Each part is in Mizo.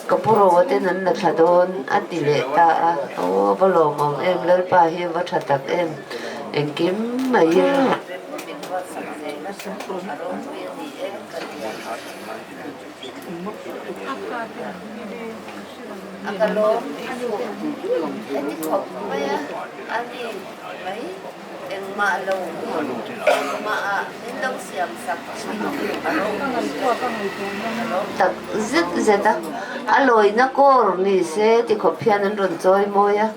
Ka pu Roa ten an la thla dawn a ti leh ta a. Aw a va lawmawm em, Lalpa hi a va tha tak em, engkim mai hi min ruatsak zel a, a ropui a ni e ka ti. A ka lawm heti khawp mai a, a ni mai. Engmah lo engmah ah min lo siam sak thin a ropui tak zet zet a, a lawina kawr ni se ti khawp hian an rawn chawi mawi a,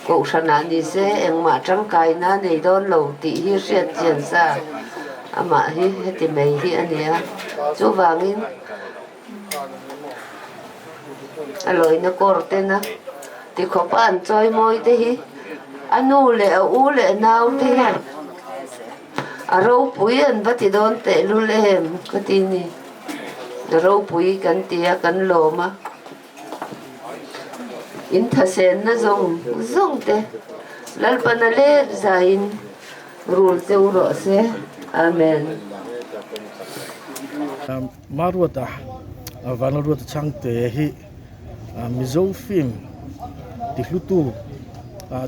Kohhran ah ni se engmah tangkaina nei dawn lo tih hi hriat chian sa amah hi heti mai hi a ni a, chuvangin. A lawina kawr ten a ti khawp a an chawi mawi te hi a nu leh a u leh a nau te hian a ropui an va ti dawn tehlul em ka ti ni a ropui kan ti a kan lawm a in thasenna zawng zawng te Lalpana let zaiin rul cheu rawh se Amen. Maruata Vanlalruata Chhangte hi Mizo film ti hlutu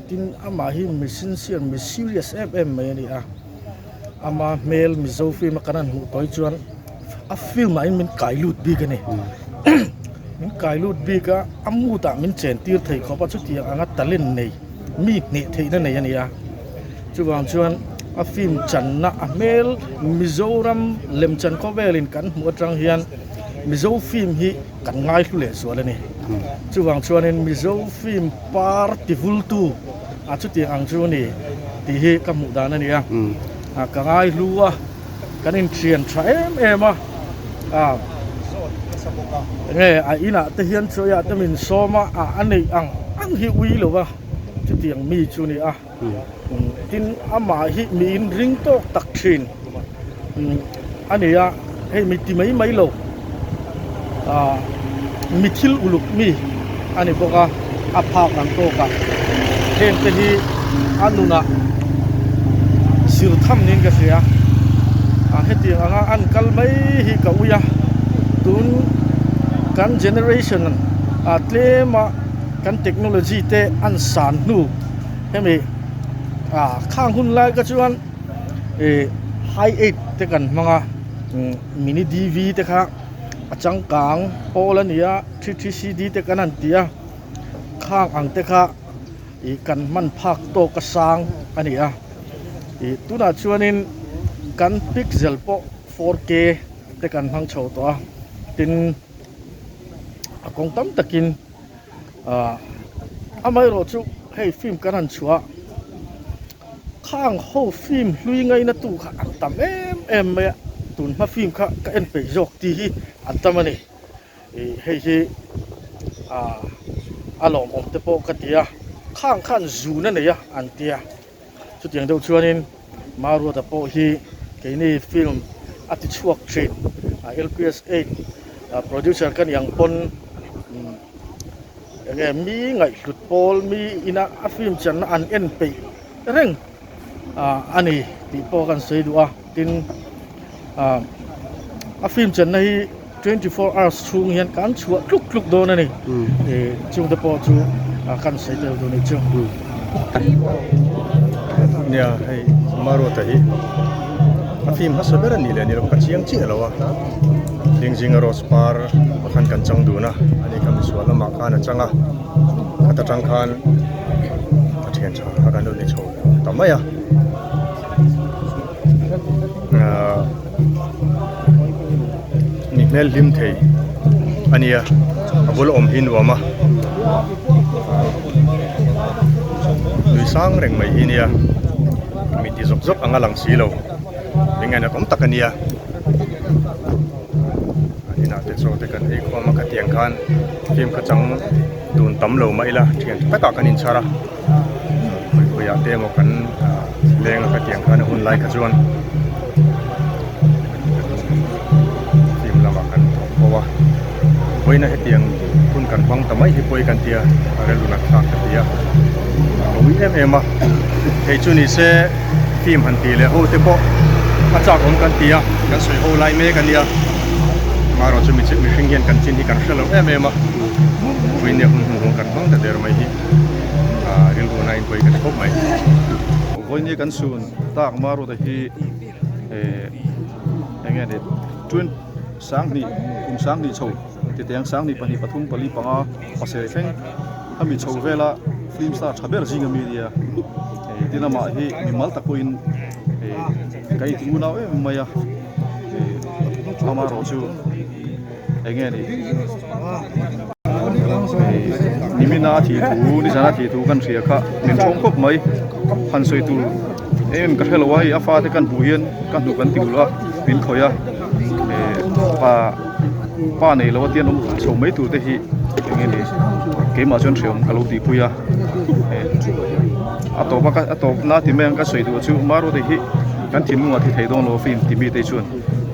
tin amah hi mi sincere mi serious em em mai a ni a ama hmel Mizo film a kan han hmuh tawh hi chuan a film ah hian min kai lut bik a ni min kai lut bik a a mood ah min chen tir thei khawp a chutiang anga talent nei mi hneh theihna nei a ni a. Chuvang chuan a film channa a hmel Mizoram lemchan khawvelin kan hmuh atang hian Mizo film hi kan ngaihlu leh zual a ni. Chuvang chuanin Mizo film par ti vultu a chutiang ang chu a ni tih hi ka hmuh dan a ni a. Ka ngaihlu a, kan inthian tha em em a. Enge a inah te hian chaw ah te min sawm a, a neih ang ang hi ui lo va chutiang mi chu a ni a. Tin, amah hi miin ring tawk tak thin a ni a, hei mi ti mai mai lo ah mi thil uluk mi a ni bawk a, a phak ang tawkah heng te hi a nunah zir tham niin ka hria a, hetiang anga an kal mai hi ka ui a, tun kan generation ah tlema kan technology te an san hnu. Hemi ah khang hun lai kha chuan ih high eight te kan hmang a mini D_V te kha a changkang pawl a ni a 3 3 C_D te kan han ti a khang ang te kha ih kan hman phak tawk a sang a ni a ih tunah chuanin kan pixel pawh 4K te kan hmang chho tawh a tin a kawng tam takin. Ahh amaherawh chu hei film kan han chhuah a khang ho film hlui ngaina tu kha an tam em em mai a tun hma film kha ka en peih zawk tih hi an tam a ni ih hei hi ahh a lawmawm te pawh ka ti a khang khan zun a nei a an tia chutiang deuh chuanin Maruata pawh hi keini film a ti chhuak thin a L_P_S8 producer ka ni ang pawn enge mi ngaihhlut pawl mi ina a film channa an en peih reng a ni tih pawh kan sawi duh a tin a film channa hi 24 hours chhung hian kan chhuah tluk tluk dawn a ni chungte pawh chu kan sawi tel duh a nih chu. Nia hei Maruata hi a film hmasa ber a nih leh ni lo ka chiang chiah lo a Lingzinga rose par ah khan kan chang dun a ani kha misual lamah khan a chang a khata tang khan a thian tha kha kan lo ni chho ta mai a ahh mi hmel hlim thei a nia a bula awm hi nuam a nui sang reng mai hi nia mi ti zawk zawk ang a lang si lo eng nge awm tak a nia a inah te chaw te kan ei khawm a khatiang khan film kha chang dun tam lo mah ila thian tha takah kan inchhar a khawi khawiah te emaw kan leng a khatiang khan a hun lai kha chuan film lamah kan thawk ho a vawiina hetiang hun kan hmang ta mai hi pawi kan tia a rilru nat thlak ka ti a ka ui em em a hei chu ni se film han tih leh ho te pawh a chak awm kan ti a kan sawi ho lai mek a nia. Marawh chu mihring hian kan chin hi kan hre lo em em a, vawinia hun hnuhnung kan hmang ta der mai hi rilru na in pawi ka ti khawp mai. Vawinia kan sun tak Maruata hi eh eng nge ni twen sanghnih kum sanghnih chho titeng sanghnih pahnih pathum pali panga pasarih thleng a mi chho vela film star tha ber zing ami nia eh tin amah hi mimal tak pawhin eh ka inti unau em em mai a eh amaherawh chu eng nge ni eh nimina a thih thu nizana a thih thu kan hria kha min thawng khawp mai han sawi tur em em ka hrelo a hei a fate kan hmuh hian ka hnu kan ti ulh a min khawih a eh pa pa nei lo a tian awm chho mai tur te hi eng nge ni keimah chuan hreawm ka lo tihpui a eh a tawp a a tawp na ti mai ang ka sawi duh chu Maruti hi kan thinlung ah thi thei dawn lo a film ti mi te chuan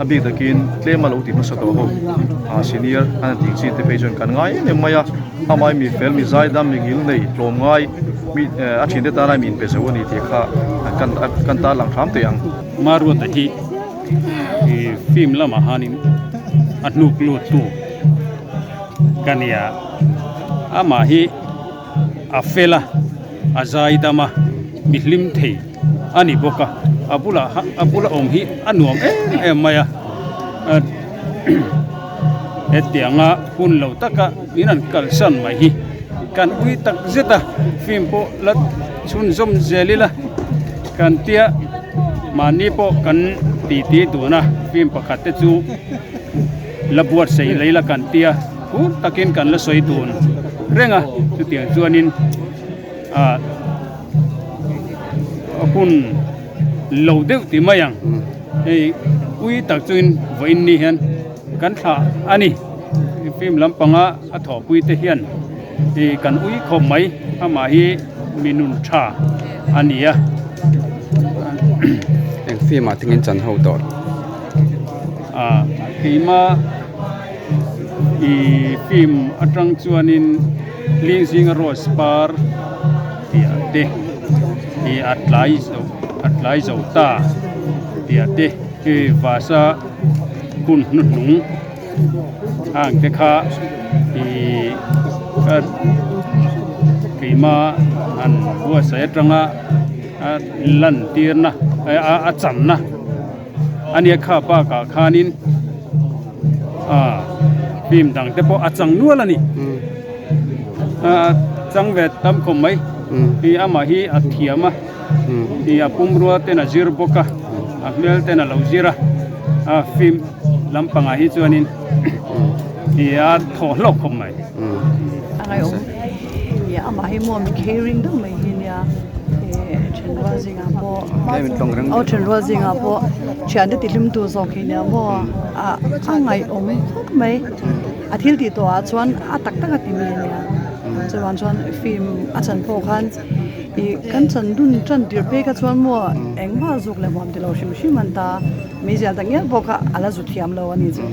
a bik takin tlem a lo ti hmasa tawh ho ah senior an tih chin te phei chuan kan ngai em em mai a amah mi fel mi zaidam mi ngil nei tlawm ngai mi eh a thiante tana mi inpe zo a ni tih kha kan kan tarlang hram teh ang. Maruata hi ih film lamah hanin a hnuk lut tu ka nia amah hi a fel a a zaidam a mi hlim thei a ni bawk a a bulah a bula awm hi a nuam em em mai a hetianga hun lo taka min an kalsan mai hi kan ui tak zet a film pawh la chhunzawm zel ila kan tia mahni pawh kan titi dun a film pakhat te chu la buatsaih lei la kan tia phur takin kan la sawi dun reng a chutiang chuanin ah hun lo deuh ti mai ang hei ui tak chuin vawiin ni hian kan thlah a ni film lampanga a thawhpui te hian ih kan ui khawp mai amah hi mi nun tha a ni a. Eng film ah tengin chan ho tawh? Ah keima ih film atang chuanin Ling zinga rose par tih ah te ih a tlai zo a tlai zo ta tih ah te hei vasa hun hnuhnung hang te kha ih ka keima han buatsaih atanga a lan tirna a channa a nia kha bakah khanin ah film dang te pawh a chang nual a ni ah chang ve tam khawp mai hi amah hi a thiam a ih a pumrua ten a zir bawk a a hmel ten a lo zir a a film lampangah hi chuanin ih a thaw hlawk khawp mai. A ngaihawm nia amah hi maw mi caring deuh mai hi nia eh thenrual zingah pawh aw thenrual zingah pawh thiante ti hlim tu zawk hi nia maw ah a ngaihawm khawp mai a thil tih tawh ah chuan a tak tak a ti mi ania chuvang chuan film a chan pawh khan ih kan chan dun tan tir phei kha chuan maw engmah zuk leh huam tilo hrim hrim an ta meizial tak ngial pawh kha a la zu thiam lo a ni chu.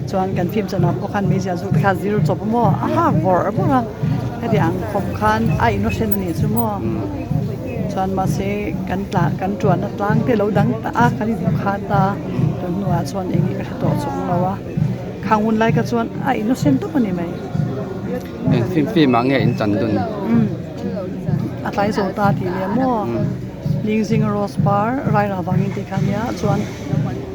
Chuan kan film chanah pawh khan meizial zuk te kha zir chawp maw a hak bawrh bawrh a heti ang khawp khan a innocent a nih chu maw chuan mahse kan tla kan tuanna tlang te lo dang ta a kan inhmu kha ta tun hnuah chuan eng nge ka hre tawh chawng lo a khang hun lai kha chuan a innocent tawp a ni mai. Eng film film ah nge in chan dun? A tlai zo ta tih leh maw Lingzing Rose Par Rairah vangin tih kha nia chuan.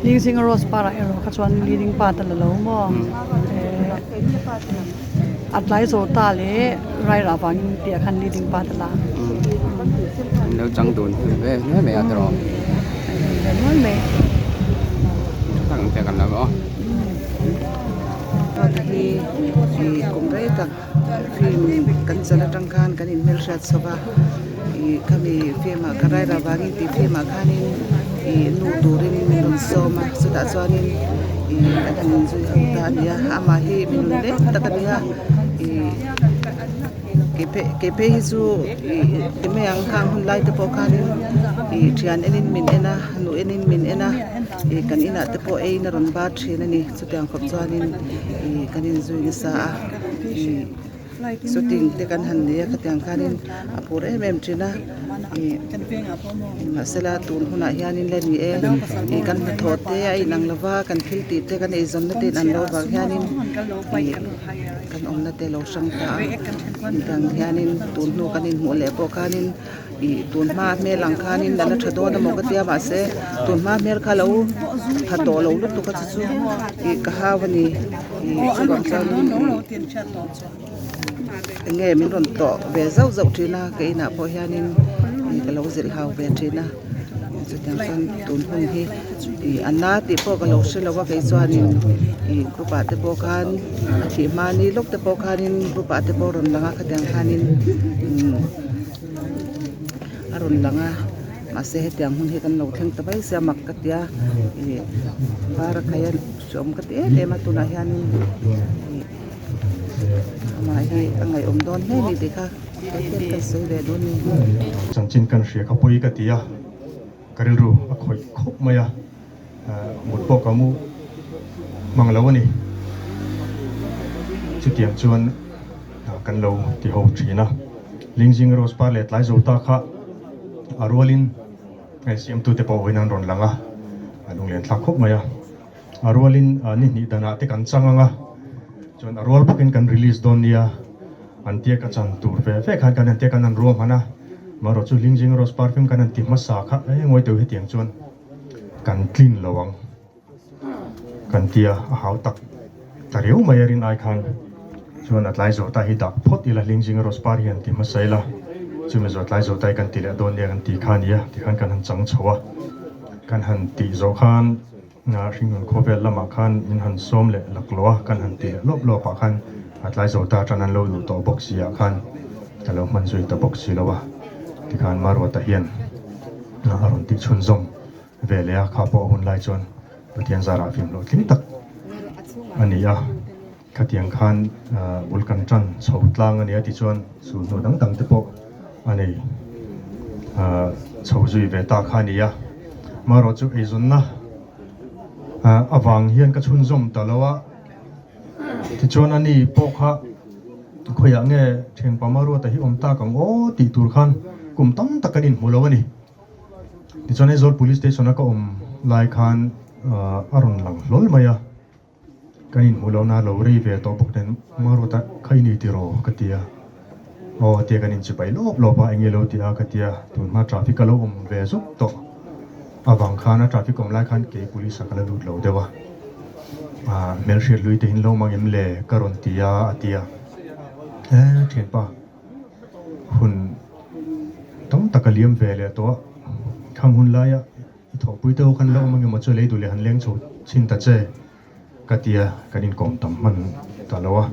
Lingzing Rose Par ah erawh kha chuan leading part a la lo maw eh a tlai zo ta leh Rairah vangin tih ah khan leading part a la. An lo chang dun ve hle mai a tiraw. Ve nual mai. Tha tak ang te kan lo aw. Hi kum rei tak film kan chan atang khan kan inhmelhriat chho va ih khami film ah ka rairah vangin tih film ah khanin ih nu turin min rawn sawm a chutah chuanin ih kan han inzui ho ta a ni a amah hi mi nun lem tak a ni a ih kei phei hi chu ih ti mai ang khang hun lai te pawh khanin ih thian enin min en a nu enin min en a ih kan inah te pawh eiin a rawn bar thin a ni chutiang khawp chuanin ih kan inzui nasa a. shooting te kan han nei a khatiang khanin a phur em em thin a ih mahsela tun hunah hianin la ni e ih kan hnathawh te a inang lo va kan thil tih te kan eizawnna te inang loh avang hianin ih kan awmna te a lo hrang ta a midang hianin tun hnu kan inhmuh leh pawh khanin ih tun hma hmel ang khanin a la tha dawn emaw ka tia mahse tun hma hmel kha lo tha tawh lo lutuk a chu chu ih ka hau a ni ih chuvang chuanin eng nge min rawn tawh ve zauh zauh thin a ka inah pawh hianin ih ka lo zilh hau ve thin a chutiang chuan tun hun hi ih a na tih pawh ka lo hre lo a kei chuanin ih group ah te pawh khan a thih hma ni lawk te pawh khanin group ah te pawh a rawn lang a khatiang khanin umm a rawn lang a mahse hetiang hun hi kan lo thleng ta mai sia mak ka tia ih var a khai a hreawm ka ti em em a tunah hianin ih amah hi a ngaihawm dawn hle ni tih kha kei hian ka sawi ve dawn ni. Chanchin kan hria kha pawi ka ti a, ka rilru a khawih khawp mai a, mut pawh ka mu mang lo a ni. Chutiang chuan kan lo ti ho thin a, Lingzing Rose par leh tlai zo ta kha a rualin siamtute pawh vawiin an rawn lang a, a lunglen thlak khawp mai a. A rualin ni hnih danah te kan chang ang a, chuan a rual bawkin kan release dawn nia, an tia ka chan tur ve ve khan kan han tia kan han ruam han a, marawh chu Lingjing Rose Perfume kan han ti hmasa kha e ngawi teuh hetiang chuan kan tlin lo ang kan tia a hau tak ta riau mai a rin ai khan chuan a tlai zo ta hi dah phawt ila Lingjing Rose Par hi han ti hmasa ila chumi zawh tlai zo ta hi kan ti leh dawn nia kan ti kha nia tikhan kan han chang chho a kan han tih zawh khan. Hringnun khawvel lamah khan min han sawm leh laklawh a, kan han ti leh lawp lawp ah khan a tlai zo ta tan an lo duh tawh bawk si ah khan ka lo hman zui ta bawk si lo a, tikhan Maruata hian a rawn tih chhunzawm ve leh a, kha pawh a hun lai chuan Pathian zarah fimhlawh tling tak a ni a, khatiang khan bul kan tan chho tlang a ni a tichuan sulhnu dang dang te pawh a nei chho zui ve ta kha a ni a, marawh chu eizawnna avang hian ka chhunzawm ta lo a, tichuan ani pawh kha khawiah nge thianpa Maruata hi awm tak ang aw tih tur khan kum tam tak kan inhmu lo a ni. Tichuan Aizawl Police Station a ka awm lai khan a rawn lang hlawl mai a. Kan inhmuh lohna a lo rei ve tawh bawk nen Maruata kha i ni tiraw ka ti a, aw tia kan inchipai lawp lawp a enge lo ti a ka ti a, tun hma traffic a lo awm ve zuk tawh avang khan a traffic awm lai khan kei police ah ka la lut lo deuh a, ah hmelhriat lui te hin lo mang em le ka rawn ti a a ti a, e thianpa hun tam tak a liam ve leh tawh a, khang hun laia I thawhpui te ho khan la awm ang emaw chu lei duh leh han leng chho chhin ta che ka tia kan inkawm tam hman ta lo a,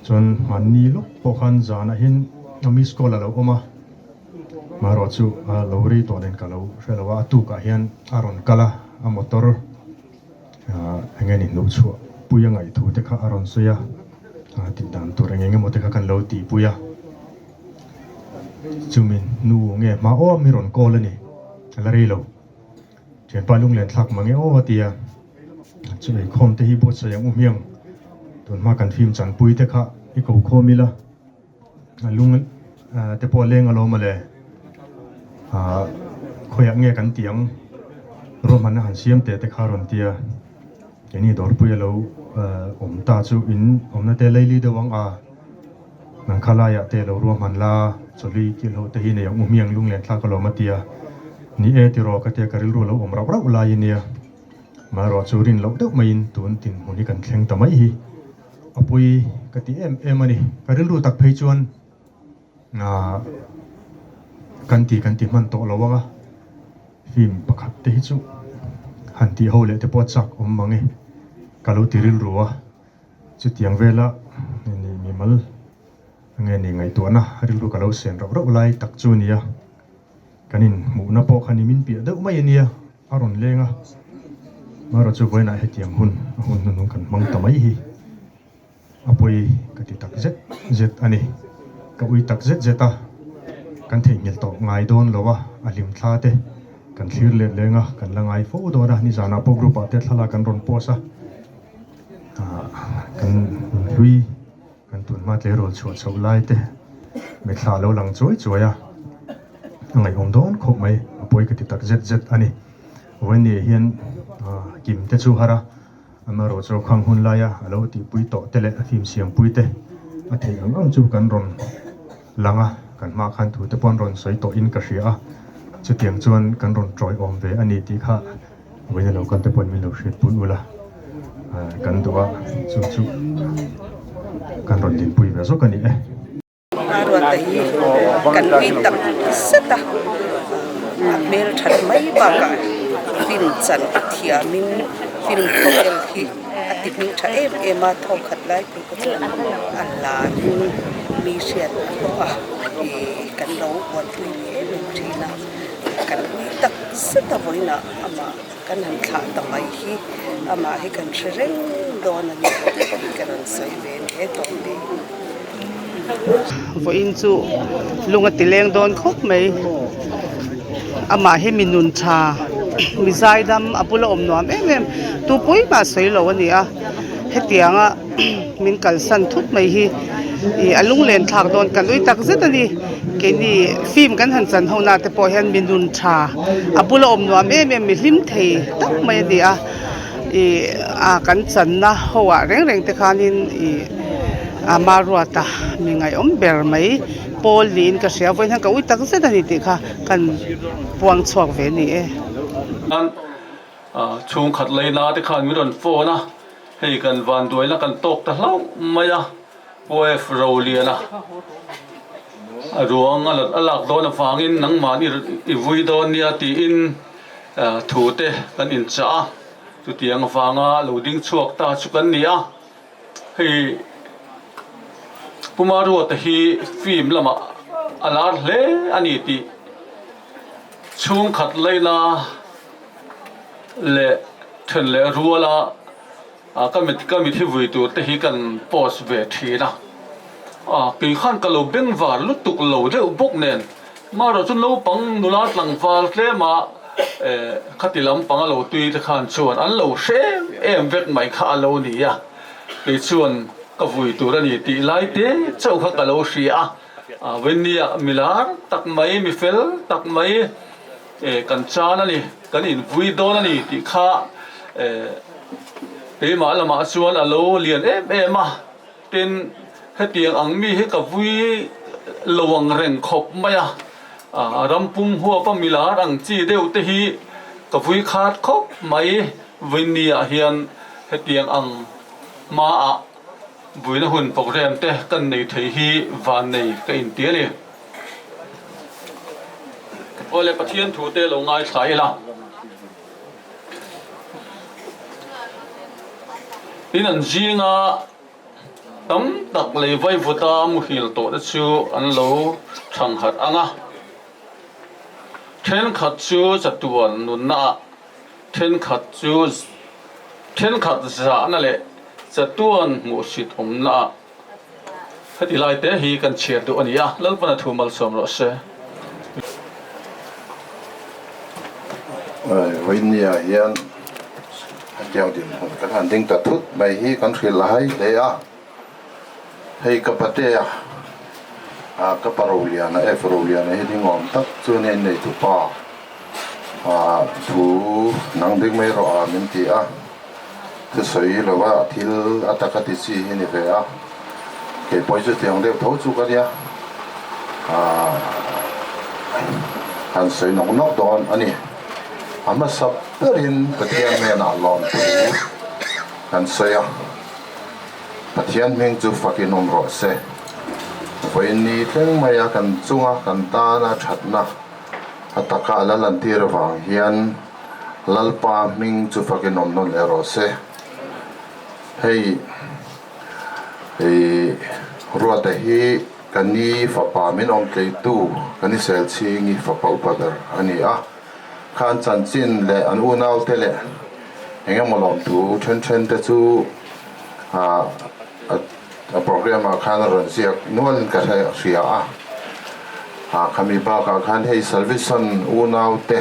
chuan hmanni lawk pawh khan zanah hian a miss call a lo awm a, marawh chu a lo rei tawh nen ka lo hre lo a, a tukah hian a rawn kal a, a motor eng nge ni hnuh chhuah pui a ngaih thu te kha a rawn sawi a, tih dan tur eng eng emaw te kha kan lo tihpui a. Chumi nu nge hma awm hi rawn call a ni, a la rei lo. Thianpa lunglen thlak mange aw a ti a, chu eikhawm te hi buatsaih ang u hmiang, tun hma kan film chanpui te kha i ko khawm ila, a lung te pawh a leng alawm mawle, ah khawiah nge kan tih ang, ruahmanna han siam teh te kha a rawn ti a, keini dawrpui a lo awm ta chu in awmna te leili deuh ang a. Nang kha laiah te lo ruahman la, chawlhi kilh ho te hi nei ang u hmiang lunglen thlak alawm a ti a. Ni e tiraw ka tia ka rilru lo awm rauh rauh lai ania. Marawh chu rin loh deuh maiin tun tin hmun hi kan thleng ta mai hi a pawi ka ti em em a ni. Ka rilru tak phei chuan kan ti kan ti hman tawh lo ang a, film pakhat te hi chu han tih ho leh te pawh a chak awm mang e ka lo ti rilru a. Chutiang vela ni mimal nge ni ngaihtuahna rilru ka lo sen rauh rauh lai tak chu nia. Kan inhmuhna pawh kha ni min piah deuh mai ania a rawn leng a. Marawh chu vawiinah hetiang hun a hun hnuhnung kan hmang ta mai hi a pawi ka ti tak zet zet a ni. Ka ui tak zet zet a, kan theihnghilh tawh ngai dawn lo a, a hlimthla te kan thlir let leng a, kan la ngai fo dawn a, nizanah pawh group ah te thlalak an rawn post a. Kan hlui kan. Tunhma tleirawl chhuah chhoh lai te mitthla a lo lang chuai chuai a, a ngaihawm dawn khawp mai, a pawi ka ti tak zet zet a ni. Vawiin hian Kim te chu har a, amaherawh chu khang hun laia a lo tihpui tawh te leh a fim siampui te a theih ang ang chu kan rawn lang a, kan hma khan thu te pawh an rawn sawi tawhin ka hria a, chutiang chuan kan rawn tawiawm ve a ni tih kha vawiin a lo kal te pawhin min lo hriatpui ula, kan duh a, chu chu kan rawn dinpui ve zawk a ni e. Ruata hi kan ui tak zet a, a hmel that mai bakah film chan a thiamin film khawvel hi a ti hming tha em em a, thawk khat lai phei kha chuan a larin mi hriat a hlawh a, ih kan lo buaipui ve em em thin a, kan ui tak zet a vawiinah amah kan han thlah ta mai hi amah hi kan hre reng dawn a ni tih ka rawn sawi ve hle tawh mai. Vawiin chu lung a ti leng dawn khawp mai amah hi mi nun tha mi zaidam a bula awm nuam em em tu pui mah sawi lo a ni a hetianga min kalsan thut mai hi ih a lunglen thlak dawn kan ui tak zet a ni keini film kan han chan ho na te pawh hian mi nun tha a bula awm nuam em em mi hlim thei tak mai a ni a. Ih a kan channa ho ah reng reng te khanin ih a Maruata mi ngaihawm ber mai pawl niin ka hria vawiin hian ka ui tak zet a ni tih kha kan puang chhuak ve a ni e. Chhungkhat leina te khan min rawn phone a, hei kan vanduaina kan tawk ta hlauh mai a, OF Roliana a ruang a lak dawn avangin nangmahni i vui dawn nia tiin Thu te kan inchah a, chutiang avanga lo ding chhuak ta chu kan ni a. Hei Pu Maruata hi film lamah a lar hle a ni tih chhungkhat laina leh then leh ruala ka mit ka mit hi vui tur te hi kan post ve thin a. Kei khan ka lo bengvar lutuk lo deuh bawk nen Marawh chu naupang nula tlangval tlema khati lampang a lo tui te khan chuan an lo hre em em vek mai kha a lo ni a, kei chuan ka vui tur a ni tih lai te chauh kha ka lo hria a, Venia milar tak mai, mi fel tak mai kan chan a ni, kan invui dawn a ni tih kha keimah lamah chuan a lo lian em em a. Tin, hetiang ang mi hi ka vui lo ang reng khawp mai a, a ram pum huapa milar ang chi deuh te hi ka vui khat khawp mai. Vawiinni ah hian hetiang ang hmaah vuina hun program te kan nei thei hi vannei ka inti a ni. Awle Pathian thu te lo ngaithla ila. Tin an zinga tam tak lei vaivuta muhil tawh te chu an lo thang harh ang a, thenkhat chu chatuan nunna ah, thenkhat chu thenkhat zahna leh chatuan hmuhsit awmna ah heti lai te hi kan chhiar duh a ni a, Lalpana thu malsawm rawh se. Vawinia hian hetiang dinhmun kan han ding ta thut mai hi kan hrilh a hai hle a, hei ka patea ah ka pa Roliana F Roliana hi ding awm tak chu nia innei tupa ah thu nang ding mai rawh a min ti a. Thusawi lova thil a taka ti chi hi ni ve a, kei pawh hi chutiang deuh tho chu ka nia, aah han sawi nawk nawk dawn a ni. A hmasa berin Pathian hnenah lawmthu kan sawi a, Pathian hming chu fakin awm rawh se. Vawiin ni thleng maia kan chunga kan tana thatna a taka a la lantir avang hian, Lalpa hming chu fakin awm nawn leh rawh se. Hei i Ruata hi ka ni fapa min awm tleitu ka ni Selchhingi fapa upa ber a ni a. Khan chanchin leh an unaute leh eng emaw lawmthu then then te chu a program ah khan a rawn ziak nualin ka hria a. Khami bakah khan hei Salvison unaute.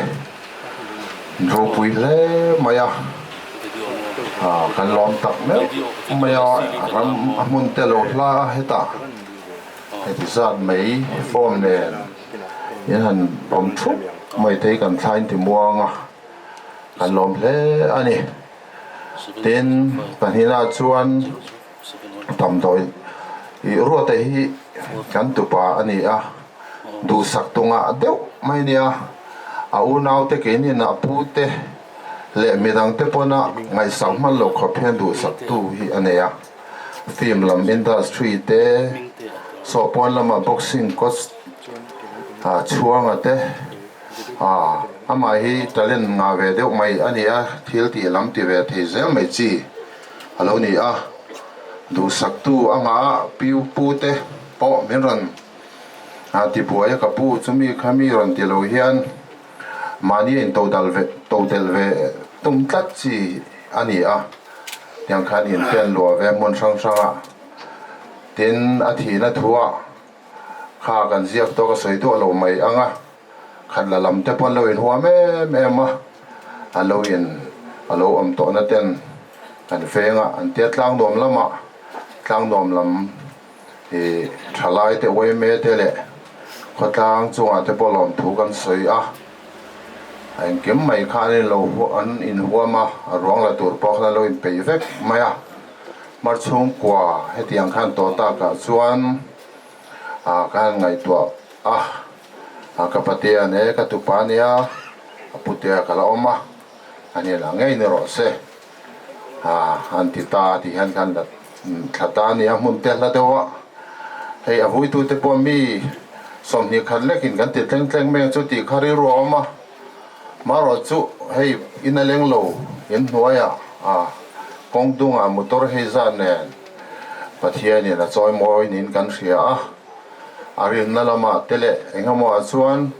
Ropui hle mai a. Kan lawm tak meuh mai a, ram a hmun te lo hla a hetah heti zat mai form nen in han awm thup mai te hi kan thlain ti muang a, kan lawm hle a ni. Tin, pahnihna chuan damdawi ih ruata hi kan tupa a ni a, duhsak tungah deuh mai a nia, a unaute keinin a pute leh midangte pawna ngaihsak hman loh khawp hian duhsaktu hi a nei a. Film lam industry te, sawhpawn lama boxing coach chhuanga te, amah hi talent ngah ve deuh mai a ni a, thil tih lam ti ve thei zel mai chi a lo ni a. Duhsaktu anga piu pu te pawh min rawn tibuai a, ka pu chumi kha mi rawn ti lo hian, Mahni a intodal ve todelh ve tum tlat chi a ni a, tiang khan inpen luah ve hmun hrang hrangah tin a thihna thuah kha kan ziak tawk a sawi duah lo mai ang a, khat la lam te pawn lo inhuam em em a, a lo in a lo awm tawhna ten kan vengah an tia tlangnuam lamah tlangnuam lam I thalai te uaime te leh khawtlang chungah te pawh lawmthu kan sawi a, a engkim mai kha an inlo an inhuam a, a ruang la tur pawh khan an lo inpeih vek mai a, hmar chhungkua hetiang khan tawh takah chuan ah ka han ngaihtuah a, a ka patea ane ka tupa ania a putea ka la awm a, a hnenah ngei ni rawh se ah an ti ta tih hian khan la. Thla ta a ni a, hmun te hla deuh a, hei a vuitute pawh mi 21 lekin kan ti tleng tleng mai ang chu tih kha rilru a awm a, marawh chu hei in a leng lo in hnuaiah a kawng dungah motor hei zat nen Pathianin a chawi mawi niin kan hria a, a rinna lamah te leh engemaw ah chuan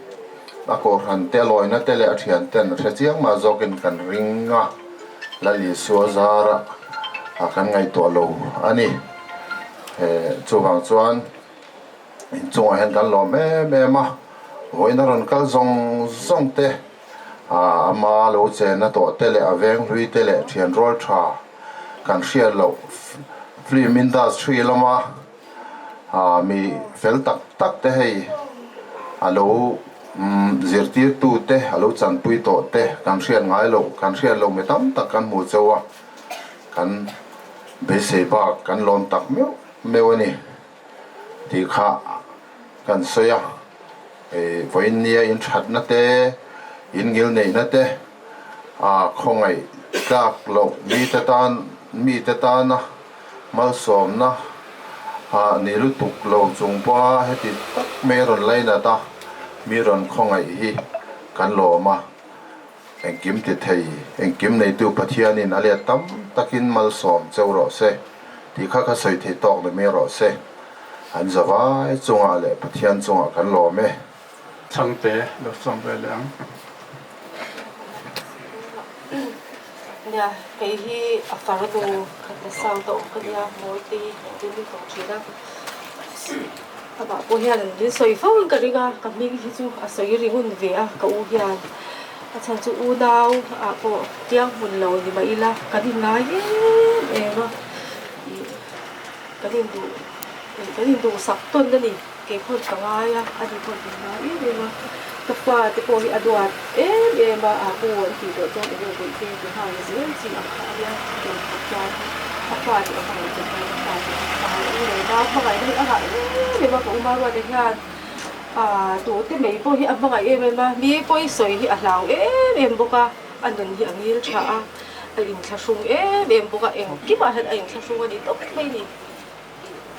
a kohhran te a lawina te leh a thian ten a hre chiang mah zawkin kan ring a. Lal Isua zara a kan ngaihtuah lo a ni. Chuvang chuan inchungah hian kan lawm em em a, vawiin a rawn kal zawng zawng te, ama lo chenna tawh te leh a veng hlui te leh thian rual tha kan hriat loh film industry lama mi fel tak tak te hei a lo zirtirtu te a lo chanpui tawh te kan hriat ngai loh kan hriat loh mi tam tak kan hmuh chauh a kan beisei bak kan lawm tak meuh meuh a ni tih kha kan sawi a vawiin nia in thatna te in ngil neihna te a khawngaih tlak loh mite tan mite tana Malsawmna ah ni lutuk lo chung pawha heti tak mai a rawn lainat a, mi rawn khawngaih hi kan lawm a, engkim ti thei, engkim neitu Pathianin a let tam takin malsawm cheu rawh se tih kha ka sawi thei tawk ni mai rawh se. An zavai chungah leh Pathian chungah kan lawm e. Chhangte lo sawm ve leh ang. Nia, kei hi a farnu khat la sang tawh ka nia, Mawite hi min ko thin a. Amah pawh hian min sawi fo in ka ring a, ka hming hi chu a sawi ring hun ve a ka u hian. A chhan chu unau ah pawh tiang hmun lo ni mah ila kan inngai em em a, kan induh kan induhsak tawn a ni. Kei pawn ka ngai a, ani pawn min ngai em em a, ka fa te pawh hi a duat em em a, a pu an tih tawh chuan enge vawi te ti nghal zel chi ang kha a nia, chutiang khawp chuan a fa te a hmangaih chawp hian a fa te a hmangaih em em a, hmangaihna hi a ngah em em a, ka uma ruat ah hian ah tu te mai pawh hi a hmangaih em em a, mi pawi sawi hi a hlau em em bawk a, a nun hi a ngil tha a, a inthlahrung em em bawk a, engkimah hian a inthlahrung a ni tawp mai a ni.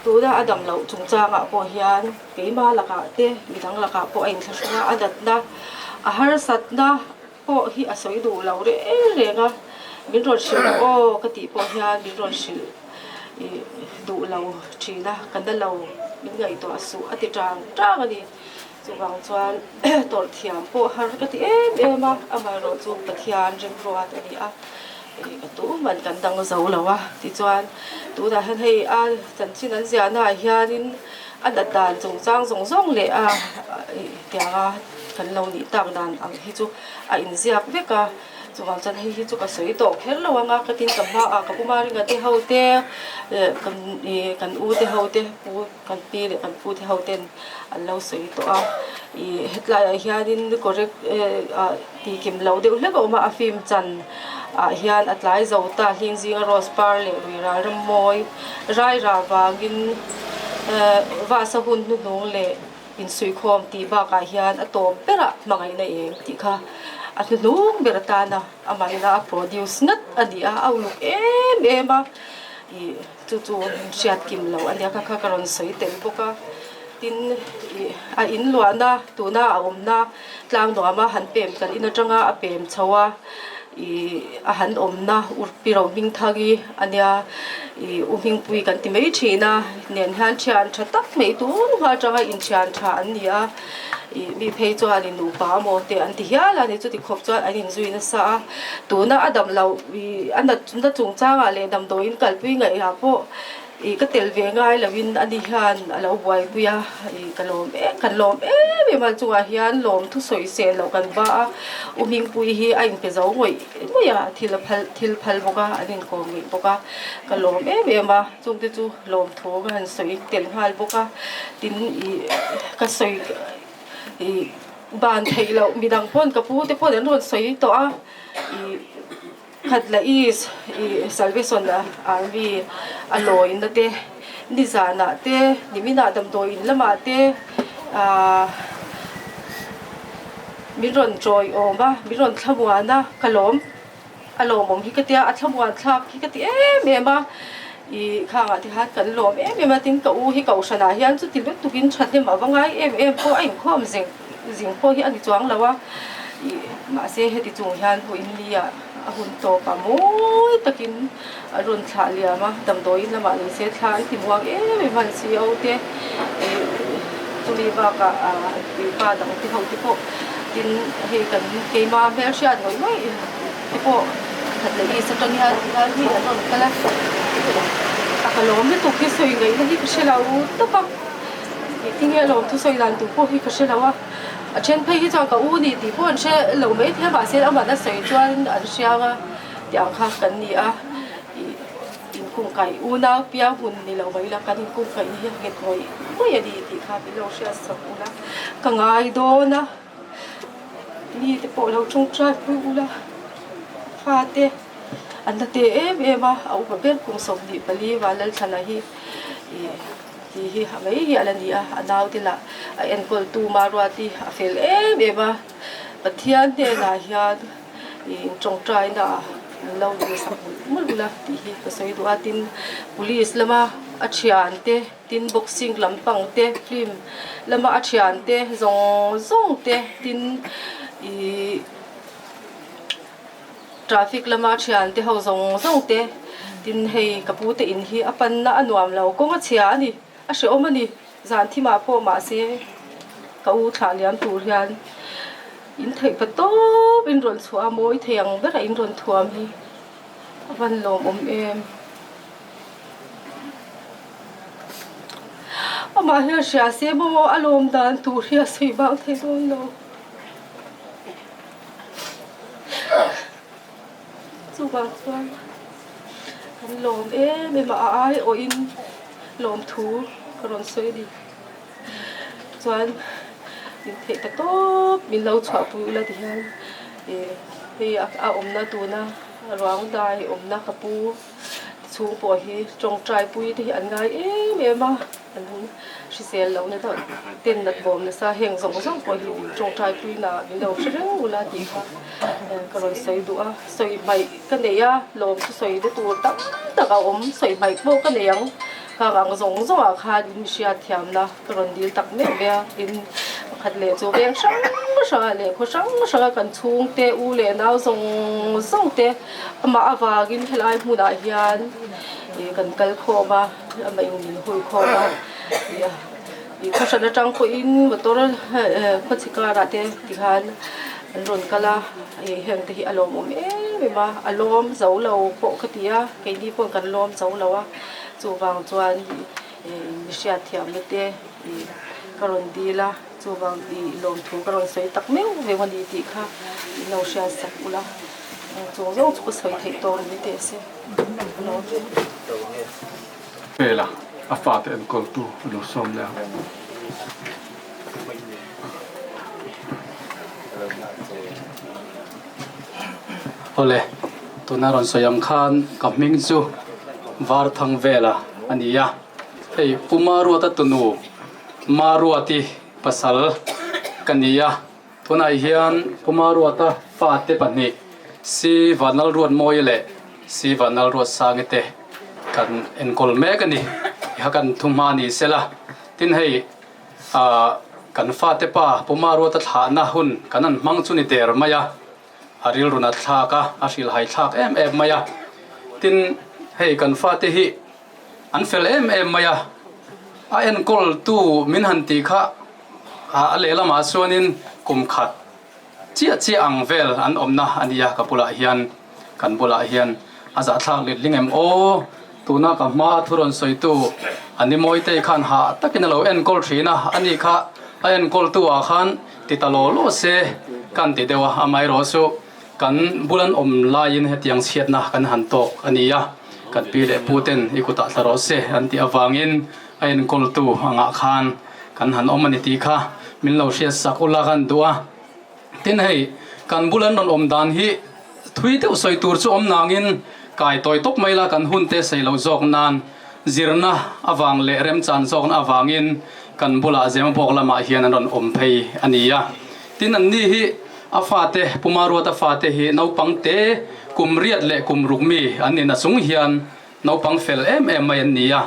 Tuna a dam loh chungchangah pawh hian keimah lakah te midang lakah pawh a inthlahrung a, a natna, a harsatna pawh hi a sawi duh lo reng reng a, min rawn hrilh aw ka tih pawh hian min rawn hrilh duh lo thin a, ka na lo min ngaihtuah suh a ti tang tang a ni. Chuvang chuan tawrh thiam pawh har ka ti em em a, amaherawh chu Pathian remruat a ni a, ka tuman kan dang zo lo a. Tichuan tunah hian hei a chanchin an ziahnaah hianin a nat dan chungchang zawng zawng leh a tianga kan lo nih tak dan ang hi chu a inziak vek a. Chuvang chuan hei hi chu ka sawi tawh kher lo ang a, ka tin ka hmaah ka pu Maringa te ho te eh kan ih kan u te ho te pu kan pi leh kan pu te ho ten an lo sawi tawh a, ih hetlaiah hianin correct eh ah tih kim loh deuh hlek a awm a, a film chan ah hian a tlai zo ta hling zinga rose par leh rui ral ram mawi rairah vangin eh vasa hun hnuhnung leh. Insuihkhawm tih bakah hian a tawp berah hmangaihna eng tih kha a hnuhnung ber atana amahina a produce ngat a ni a, a uluk em em a, ih chu chu hriat kim loh a nia kha kha ka rawn sawi tel bawk a, tin ih a in luahna tuna a awmna tlang nuama han pem kan in atanga a pem chho a. Ih a han awmna Urpi ro hming thang hi a nia ih u hmingpui kan ti mai thin a nen hian thian tha tak mai tun hma atanga inthian tha an ni a ih mi phei chuan in nupa amaw te an ti hial a ni chuti khawp chuan an inzui nasa a tuna a dam loh ih a natna chungchangah leh damdawiin kalpui ngaihah pawh. Ih ka tel ve ngai loin ani hian a lo buaipui a, ih ka lawm em kan lawm em em a chungah hian lawm thusawi sel loh kan ba a, U Hmingpuii hi a inpe zo ngawih ngawih a, thil a phal thil phal bawk a, an inkawm ngei bawk a, ka lawm em em a, chungte chu lawmthu ka han sawi tel nghal bawk a, tin ih ka sawi ih ban theih loh midang pawn ka pu te pawn an rawn sawi tawh a, ih. Khatla East ih Salvation Army a lawina te nizanah te niminah damdawi in lamah te ahh min rawn chawiawm a min rawn thlamuan a ka lawm a lawmawm hi ka tia a thlamuan thlak hi ka ti em em a ih khangah te khan kan lawm em em a tin ka u hi kohhranah hian chuti lutukin thahnem a va ngai em em pawh a inkhawm zeng. Zing pawh hi a ni chuang lo a, ih mahse heti chung hian vawiin ni ah a hun tawp a mawi takin a rawn thlah liam a, damdawiin lamah ni se thla an ti muang em em a an si ho te ih chumi bakah ah pa dang te ho te pawh tin hei kan keima hmelhriat ngawih ngawih te pawh khat leh is atang hian hian mi an rawn kal a, a ka lawm lutuk hi sawi ngaihna hi ka hre lo tawp a. Tinge lawm thusawi dan tur pawh hi ka hre lo a, a then phei hi chuan ka u ni tih pawh an hre lo mai thei a mahse amah a sawi chuan an hriang a tih ang kha kan ni a, ih inkungkaih unau piang hun ni lo mai ila kan inkungkaih hi a nghet ngawih ngawih a ni tih kha min lo hriat sak ula ka ngai dawn a, mi te pawh lo tawngtai pui ula fate an la te em em a, a upa ber kum 24 Vanlalthlana hi ih. Tih hi a mai hi a la ni a, a naute lah a enkawltu Maruati a fel em em a, Pathian hnenah hian ih tawngtaina ah an lo duhsak mawlh mawlh ula tih hi ka sawi duh a, tin police lama a thian te, tin boxing lampang te, film lama a thian te zawng zawng te, tin ih. Traffic lama thian te ho zawng zawng te tin hei ka pu te in hi a panna a nuam lo kawng a chhia a ni a hrehawm a ni zan thimah pawh mahse ka u thlah liam tur hian in theih pa tawp in rawn chhuah a mawi thei ang berah in rawn thuam hi a van lawmawm em amah hian hria se maw a lawm dan tur hi a sawi bang thei dawn lo. Chuvang chuan kan lawm em em a, a ai awhin lawmthu ka rawn sawi a ni. Chuan min theih ta tawp min lo chhuahpui ula ti hian ih hei a awmna tuna ruang dai awmna ka pu chhung pawh hi tawngtai pui te hi an ngai em em a. An hrisel loh na deuh ten nat bawm nasa heng zawng zawng pawh hi tawngtai puina min lo hre reng ula tih kha ka rawn sawi duh a, sawi hmaih ka nei a, lawm chu sawi na tur tam tak a awm, sawi hmaih pawh ka nei ang, khang ang zawng zawng ah khan in hriat thiamna ka rawn dil tak meuh ve a, tin pakhat leh chu veng hrang hrang ah leh khaw hrang hrang a kan chhungte u leh nau zawng zawng te amah avangin helai hmunah hian ih kan kal khawm a. Amah in min hui khawm a, ih khawhran atang pawhin motor khawchhe karah te tikhan an rawn kal a, ih heng te hi a lawmawm em em a, a lawm zo lo pawh ka ti a, keini pawh kan lawm zo lo a, chuvang chuan ih mi hriatthiamna te ih ka rawn dil a, chuvang ih lawmthu ka rawn sawi tak meuh vek a ni tih kha in lo hriatsak ula. Chu zawng chu ka sawi theih tawh ni teh se. Fela a fate enkawltu a lo sawm leh ang. Awle, tuna rawn sawi ang khan ka hming chu Varthangvela a ni a, hei Pu Maruata tunu Maruati pasal ka ni a, tunah hian Pu Maruata fate pahnih Si Vanlalruatmawia leh Si Vanlalruatsangi te kan enkawl mek a ni, i kan thu hma ni sela, tin hei Ahh kan fate pa Puma Ruata thlahna hun kan han hmang chu ni der mai a, a rilru nat thlak a, a hrilhai thlak em em mai a. Tin, hei kan fate hi an fel em em mai a, a enkawl tu min han tih kha a lehlamah chuanin kum khat chiah chiah ang vel an awmna a nia ka bulah hian kan bulah hian a zahthlak let ling em aw tuna ka hma thu rawn sawitu a ni mawitei khan hah takin a lo enkawl thin a ani kha a enkawl tu ah khan ti ta law law se kan ti deuh a amaherawh chu kan bul an awm laiin hetiang chhiatna kan han tawk a ni a kan pi leh pu ten i kutah thla rawh se an tih avangin a enkawl tu angah khan Kan han awm a ni tih kha min lo hriat sak ula kan duh a. Tin hei, kan bul an rawn awm dan hi thui deuh sawi tur chu awm nangin kai tawi tawp mai la kan hun te sei loh zawk nan zirna avang leh remchan zawkna avangin kan bulah Zemabawk lamah hian an rawn awm phei a ni a. Tin anni hi a fate, Puma Ruata fate hi naupang te kum riat leh kum ruk mi an ni nachung hian Naupang fel em em mai an ni a,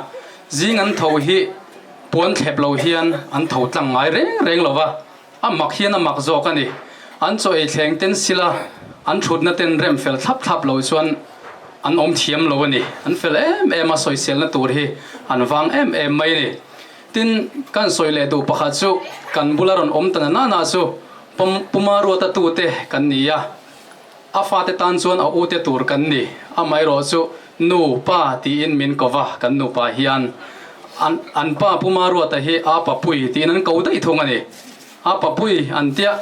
zing an tho hi puan thlep lo hian an tho tlang ngai reng reng lo va, a mak hian a mak zawk a ni. An chaw ei thleng ten sila an thutna ten rem fel thlap thlap lo chuan an awm thiam lo a ni. An fel em em a, sawiselna tur hi an vang em em mai a ni. Tin, kan sawi leh duh pakhat chu kan bula rawn awm ta na nana chu Puma Ruata tute kan ni a, A fate tan chuan a ute tur kan ni, amaherawh chu nu, pa tiin min ko va, kan nupa hian an an pa Pu Maruata hi a papui tiin an ko daih thung a ni. A papui an tia,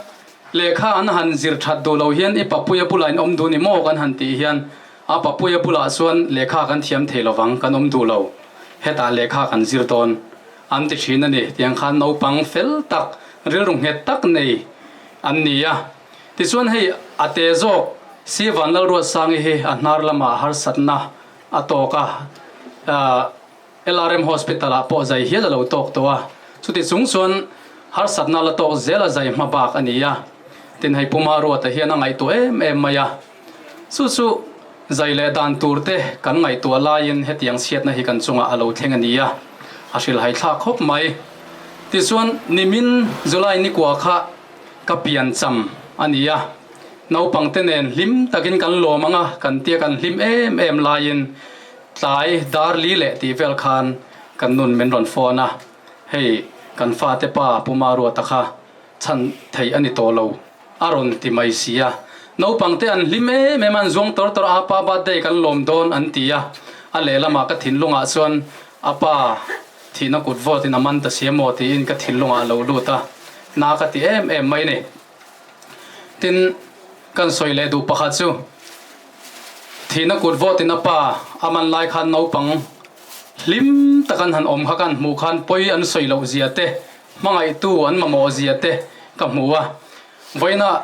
lehkha an han zir that duh lo hian i papuia bulah in awm duh ni maw kan han tih hian a papuia bulah chuan lehkha kan thiam thei lovang kan awm duh lo, hetah lehkha kan zir dawn an ti thin a ni. Tiang khan naupang fel tak, rilru nghet tak nei an ni a. Tichuan hei a te zawk si Vanlalruatsangi hi a hnar lamah harsatna a tawk a, LRM Hospital ah pawh zai hial a lo tawk tawh a, chuti chung chuan harsatna la tawk zel a zai hma bak a ni a. Tin hei Puma Ruata hian a ngaihtuah em em mai a, chu chu zai leh dan tur te kan ngaihtuah laiin hetiang chhiatna hi kan chungah a lo thleng a ni a, a hrilhai thlak khawp mai. Tichuan nimin July nikua kha Ka pian cham a ni a, naupangte nen hlim takin kan lawm ang a, kan tia kan hlim em em laiin tlai dar li leh tih vel khan kan nun min rawn phone a, hei kan fate pa Pu Maruata kha chhan theih a ni tawh lo a rawn ti mai si a, naupangte an hlim em em a, an zuang tawr tawr a, apa birthday kan lawm dawn an ti a, a lehlamah ka thinlungah chuan a pa Thihna kut vawtin a man ta si emaw tiin ka thinlungah a lo lut a, na ka ti em em mai ni. Tin, kan sawi leh duh pakhat chu, thihna kut vawtin a pa a man lai khan naupang hlim tak an han awm kha kan hmuh khan pawi an sawi loh zia te, hmangaihtu an mamawh zia te ka hmu a. Vawiinah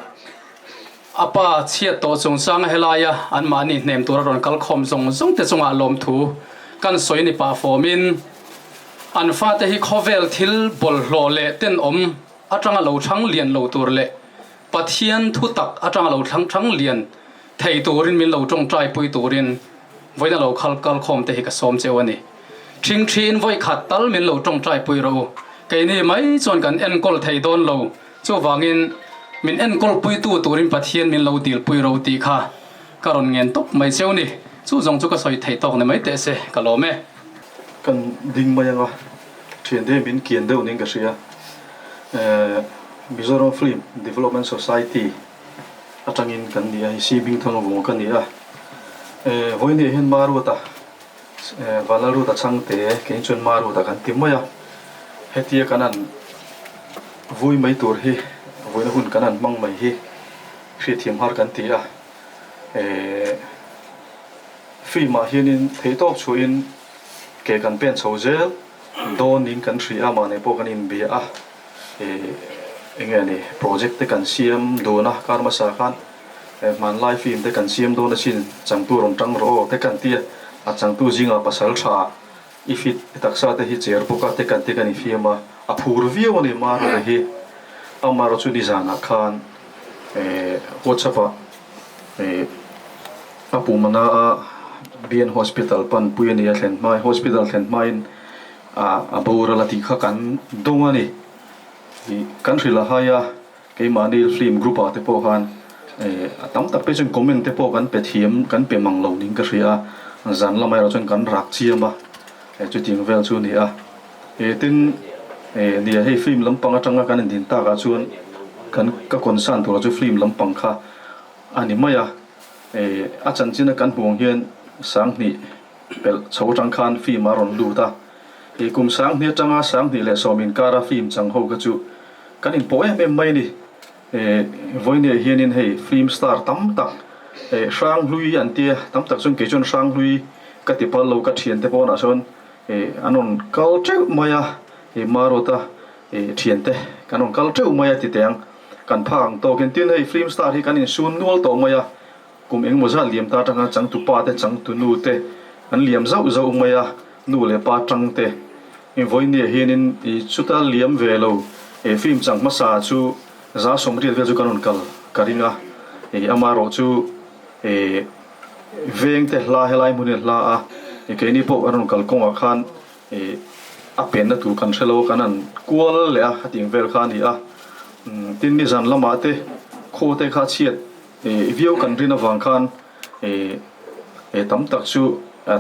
a pa chhiat tawh chungchanga helaia anmahni hnem tura rawn kal khawm zawng zawng te chungah lawmthu kan sawi ni pah fawmin an fate hi khawvel thil bawlhhlawh leh tenawm atanga lo thlang lian lo tur leh Pathian thu tak atanga lo thlang thlang lian thei turin min lo tawngtai pui turin vawiina lo khal kal khawm te hi ka sawm cheu a ni. Thingthiin vawi khat tal min lo tawngtai pui rawh u. Keini mai chuan kan enkawl thei dawn lo. Chuvangin, min enkawl puitu turin Pathian min lo dilpui ro tih kha ka rawn ngen tawp mai cheu ni. Chu zawng chu ka sawi theih tawk ni mai teh se, ka lawm e. Kan ding mai anga thian te min kian deuh niin ka hria. Mizoram Film Development Society atangin kan ni a, hei si Hmingthang vung ka ni a. Vawiin hian Maruata, Vanlalruata changte kei chuan Maruata kan ti mai a. Hetia kan han vui mai tur hi, vuina hun kan han hmang mai hi hriatthiam har kan ti a. Eh film ah hianin theihtawp chhuahin ke kan pen chho zel dawn niin kan hria a, mahni pawh kan inbia a, eh eng nge ni project te kan siam dun a, kar hmasa khan hmanlai film te kan siam dawn asin changtu rawn tang rawh aw te kan ti a, a changtu zingah pasal tha i fit i taksa te hi cher bawk a te kan ti kan infiam a, a phur viau a ni Maruata hi, amaherawhchu chu nizanah khan eh WhatsApp ah eh a pumana a BN Hospital panpui a ni a thlen hmai hospital thlen hmain ah a boral a tih kha kan dawng a ni ih kan hrilh a hai a keimahni film group ah te pawh khan eh a tam tak phei chuan comment te pawh kan pe thiam kan pe mang lo niin ka hria a zan lamah erawh chuan kan rak chiam a eh chutiang vel chu a ni a eh tin eh nia hei film lampang atanga kan indin takah chuan kan ka concern turah chu film lampang kha a ni mai a, eh a chanchin a kan hmuh ang hian sanghnih pelh chho atang khan film a rawn lut a, eh kum sanghnih atanga sanghnih leh sawm inkara film chang ho kha chu kan inpawh em em mai a ni, eh vawinia hianin hei film star tam tak eh Hranghlui an tia tam tak chuan kei chuan Hranghlui ka ti pal lo ka thiante pawnah sawn eh an rawn kal teuh mai a, eh Maruata eh thiante kan rawn kal teuh mai a ti teh ang. Kan phak ang tawk in tin hei film star hi kan insun nual tawh mai a, kum engemaw zat liam ta atanga changtu pa te changtu nu te an liam zauh zauh mai a, nu leh pa tang te in vawinia hianin i chuta liam ve lo eh film chang hmasa chu za sawmriat vel chu kan rawn kal ka ring a, eh amaherawh chu eh veng te hla helai hmun hi a hla a, eh keini pawh an rawn kal kawngah khan Ih a penna tur kan hre lo kan han kual leh a hetiang vel kha a ni a tin nizan lamah te khaw te kha chhiat ih viau kan rin avang khan ih eh tam tak chu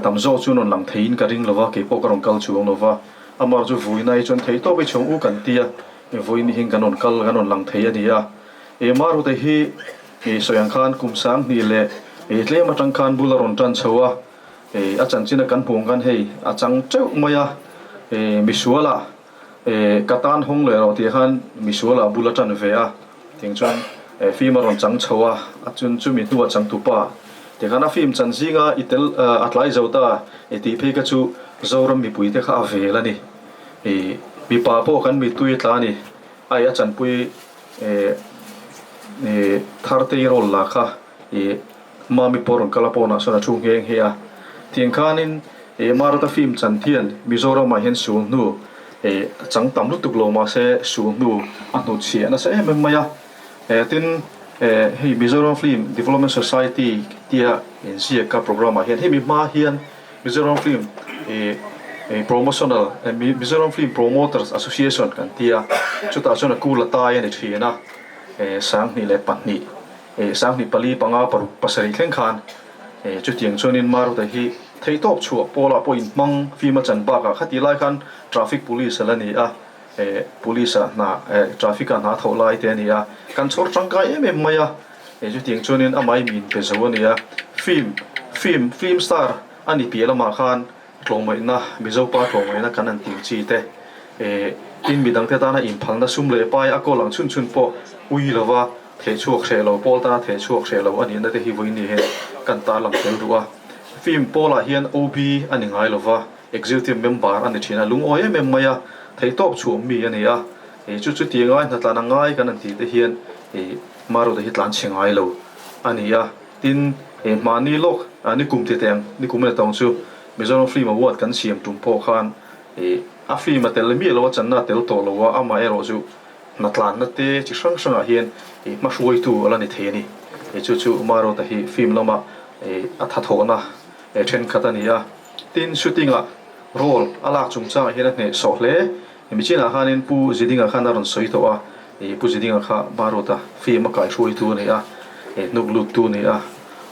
tam zawk chu rawn lang theiin ka ring lo va keipawh ka rawn kal chuang lo va amaherawhchu chu vui nai chuan thei tawp i chhung u kan ti a vui ni hian kan rawn kal kan rawn lang thei a ni a ih Marute hi ih sawi ang khan kum sanghnih leh ih tlem atang khan bul a rawn tan chho a. Ih a chanchina kan hmuh ang khan hei a chang teuh mai a, ih misualah ih ka tan hawng leh rawh tih khan misualah bul a tan ve a, tiang chuan eh film a rawn chang chho a, a chun chumi hnua chang tupa tih khan a film chan zinga i tel a tlai zo ta i tih phei kha chu Zoram mipui te kha a vel a ni, ih mipa pawh kan mittui a tla a ni, ai a chanpui eh ih Thartei role lah kha ih. Mami pawh rawn kal a pawnah sawn a thu nghe nghe a. Tiang khanin eh Maruta film chan hian Mizoramah hian sul hnu eh chang tam lutuk lo mahse sul hnu a hnutchhiah nasa em em mai a. Eh tin eh hei Mizoram Film Development Society tia inziak a programme ah hian hemi hma hian Mizoram Film eh Promotional Mizoram Film Promoters Association kan tia chutah chuan a kul a tai a ni thin a eh 2002 Eh 2004 5 6 7 thleng khan eh chutiang chuanin Maruta hi theihtawp chhuah pawlah pawh inhmang fim a chan bakah khati lai khan traffic police a la ni a, eh police ah hna eh traffic ah hna a thawh lai te a ni a, kan chhawr tangkai em em mai a, eh chutiang chuanin amah i min pe zo a ni a, film film film star a ni piah lamah khan tlawmngaihna Mizo pa tlawmngaihna kan han tih chi te eh tin midangte tana inphalna sum leh pai a kawl ang chhun chhun pawh ui lova Theh chhuak hreh lo, Paul tana theh chhuak hreh lo a nihna te hi vawiin hian kan tarlang tel duh a. Film Paul-ah hian OB a ni ngai lova, Executive Member a ni thin a, lungawi em em mai a, theihtawp chhuah mi a ni a. Ih chu chu ti ngai hnatlan a ngai kan han tih te hian ih Maruta hi tlan chhe ngai lo a ni a. Tin, ih mahni lawk ni kum ti teh ang, ni kum a ni tawng chu Mizoram Film Award kan siam tum pawh khan ih a film a tel miah lo a, channa a tel tawh lo a, amaherawh chu Hnatlanna te chi hrang hrangah hian ih hmahruaitu a la ni thei a ni. Ih chu chu Maruata hi film lama ih a thathawhna eh thenkhat a ni a. Tin, shooting-ah role a lak chungchangah hian a hnehsawh hle. Hemi chinah khanin Pu Zidinga khan a rawn sawi tawh a, ih Pu Zidinga kha Maruata film a kaihruaitu a ni a, ih hnuk luttu a ni a,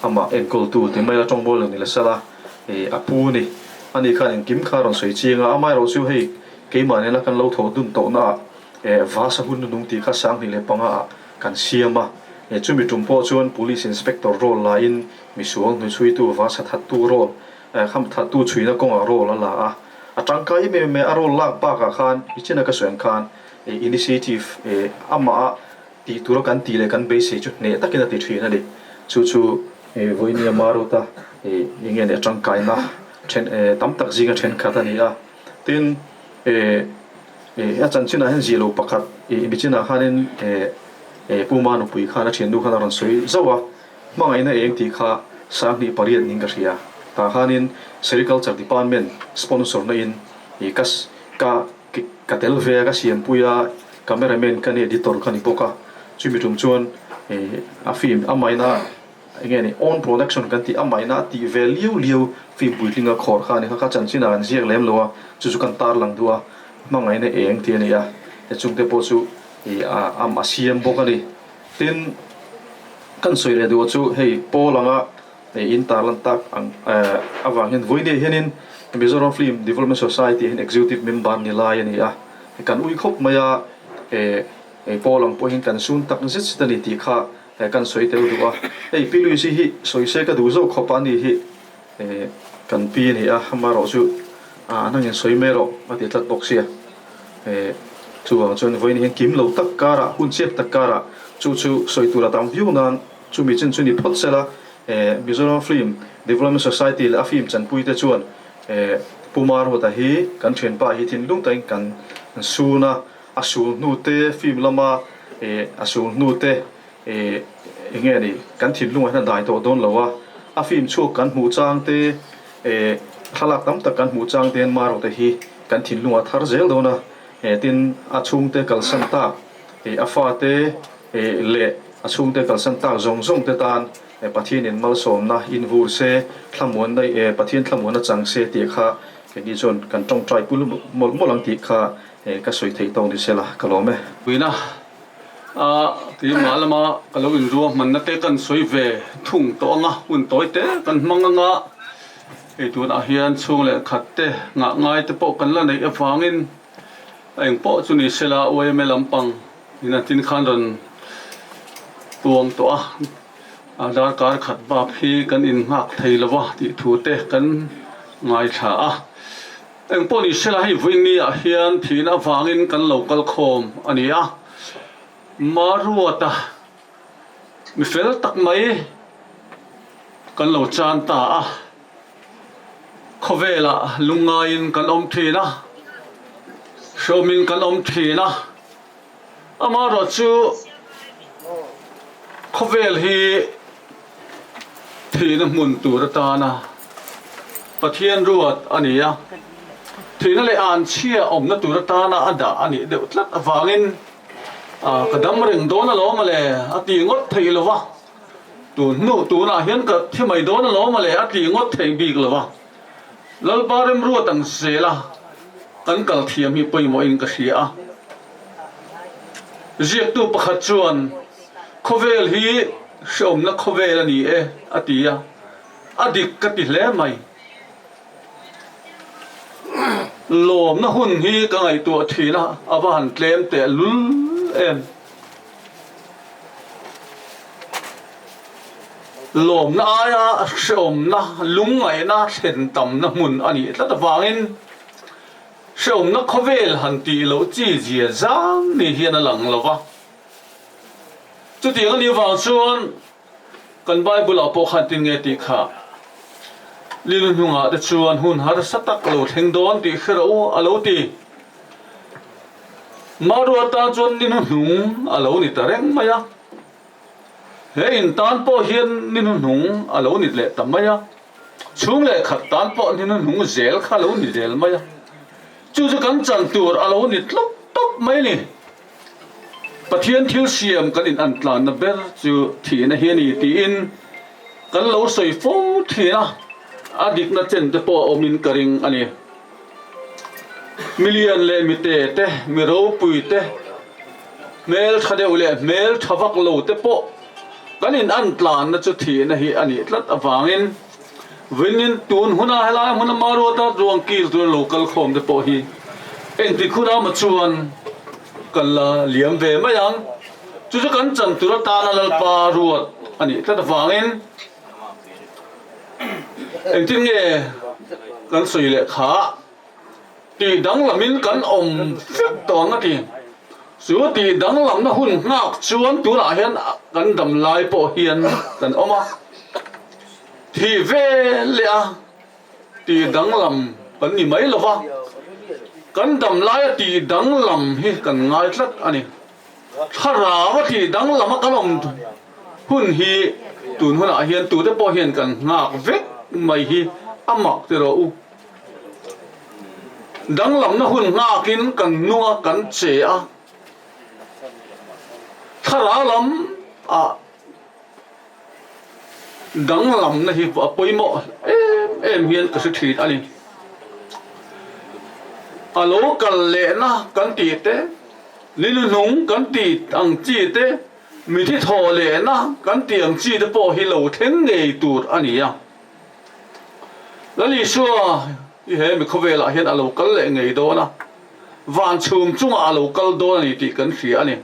amah enkawltu ti mai la tawngbawl lo ni la sala ih a pu a ni. Ani khan engkim kha a rawn sawi chiang a, amaherawh chu hei keimah nena kan lo thawh dun tawhnaah Eh Vasa hun nung tih kha 2005 ah kan siam a, eh chumi tum pawh chuan Police Inspector role la in misual hnuchhuitu Vasa thattu role eh kham thattu chhuina kawngah role a la a, a tangkai em em mai a role lak bakah khan nichina ka sawi ang khan eh initiative eh amah a tih tura kan tih leh kan beisei chu hneh takin a ti thin a ni. Chu chu. Vawinia Maruta enge nia tangkaina then tam tak zinga thenkhat a ni a. Tin, a chanchinah hian zih lo pakhat michinah khanin Pu Manupui khan a thiannu khan a rawn sawi zauh a, hmangaihna eng tih kha 2800 niin ka hria. Tah khanin Sericulture Department sponsor na in ka ka ka tel ve a, ka siampui a, cameraman ka ni, editor ka ni bawk a. Chumi tum chuan a film a maina Enge ni, own production kan tih amaina a tih ve liau liau film puitlinga khawr kha a ni kha, ka chanchinah an ziak lem lo a, chu chu kan tarlang duh a, hmangaihna eng tih a ni a, he chungte pawh chu ih a am a siam bawk a ni. Tin, kan sawi leh duh chu hei Paul anga in tarlan tak ang avang hian vawinia hianin Mizoram Film Development Society hian executive member ni lai a ni a, kan ui khawp mai a, Paul ang pawh hian kan sun tak zet zet a ni tih kha He kan sawi tel duh a, hei Pi Lucy hi sawi se ka duh zawk khawp a ni hi kan pi a ni a, amaherawh chu an hangin sawi mai rawh a ti tlat bawk sia. Chuvang chuan vawiin hian kim lo tak karah, hun chiap tak karah chu chu sawi tur a tam viau nan chumi chin chu ni phawt sela Mizoram Film Development Society leh a film chanpui te chuan Pu Maruata hi kan thianpa hi thinlung takin kan sun a, A sul hnu te film lama eh a sul hnu te eh eng nge ni kan thinlungah hian a dai tawh dawn lo a, a film chhuak kan hmuh chang te eh thlalak tam tak kan hmuh chang te hian Maro te hi kan thinlungah a thar zel dawn a, eh tin a chhungte kalsan tak eh a fate eh leh a chhungte kalsan tak zawng zawng te tan eh Pathianin malsawmna invur se thlamuanna eh Pathian thlamuanna chang se tih kha keini chuan kan tawngtai pul mawlh mawlh ang tih kha He ka sawi theih tawk ni sela ka lawm e. Puina a keimah lama ka lo inruahmanna te kan sawi ve thung tawh ang a, hun tawi te kan hmang ang a, hei tunah hian chhung leh khat te ngah ngai te pawh kan la neih avangin eng pawh chu ni sela yma lampang in a tin khan rawn tuang tawh a, a darkar khat bak hi kan innghak thei lo va tih thu te kan ngaithla a. Eng pawh ni sela hei vawiin ah hian thihna avangin kan lo kal khawm a ni a, Maruata mi fel tak mai kan lo chan ta a, khawvelah lungngaiin kan awm thin a, hreawmin kan awm thin a, amaherawh chu khawvel hi Thihna hmun tur atana Pathian ruat a ni a, thihna leh anchhia awmna tur atana a dah a nih deuh tlat avangin ka dam reng dawn alawm a le a ti ngawt thei lo va, tun hnu tunah hian ka thi mai dawn alawm a le a ti ngawt thei bik lo va, Lalpa remruat ang zela kan kal thiam hi pawimawhin ka hria a. Ziaktu pakhat chuan khawvel hi Hreawmna khawvel a ni e, a ti a, a dik ka ti hle mai. Lawmna hun hi ka ngaihtuah thin a, a va han tlem teh lul em. Lawmna aia hreawmna lungngaihna thlen tamna hmun a nih tlat avangin hreawmna khawvel han tih loh chi zia zang ni hian a lang lo va. Chutiang a nih vang chuan kan Bible-ah pawh khan tin nge tih kha Lil hnungah te chuan hun harsa tak lo thleng dawn tih hre rawh u a lo ti. Marua tan chuan ni hnuhnung a lo ni ta reng mai a. He in tan pawh hian ni hnuhnung a lo ni leh ta mai a. Chhung leh khat tan pawh ni hnuhnung zel kha a lo ni zel mai a. Chu chu kan chan tur a lo ni tlawk tawp mai a ni. Pathian thil siam kan in an tlanna ber chu thihna hi a ni tiin kan lo sawi fo thin a, a dikna chen te pawh a awmin ka ring a ni. Milian leh mite te, mi ropui te, hmel tha deuh leh hmel tha vak lo te pawh kan in an tlanna chu thihna hi a nih tlat avangin Vawinin tun huna helai hmuna Maruata ruang kil tura lo kal khawm te pawh hi engtik hun ama chuan kan la liam ve mai ang. Chu chu kan chan tur atana Lalpa ruat a nih tlat avangin engtin nge kan sawi leh kha tih danglamin kan awm vek tawh ang a ti. Chu tih danglamna hun nghak chuan tunah hian kan dam lai pawh hian kan awm a. Thih ve leh a tih danglam kan ni mai lo va, kan dam laia tih danglam hi kan ngai tlat a ni. Thlarau a tih danglam a kan awm hun hi tun hunah hian tute pawh hian kan nghak vek mai hi a mak ti rawh u. Danglamna hun nghakin kan nung a, kan che a. Thlarau lam ah danglamna hi a pawimawh em em hian ka hre thin a ni. A lo kal lehna kan tih te, ni hnuhnung kan tih ang chi te, mithi thawh lehna kan tih ang chi te pawh hi lo thleng ngei tur a ni a. Lal Isua hi he mi khawvelah hian a lo kal leh ngei dawn a, van chhum chungah a lo kal dawn a ni tih kan hria a ni.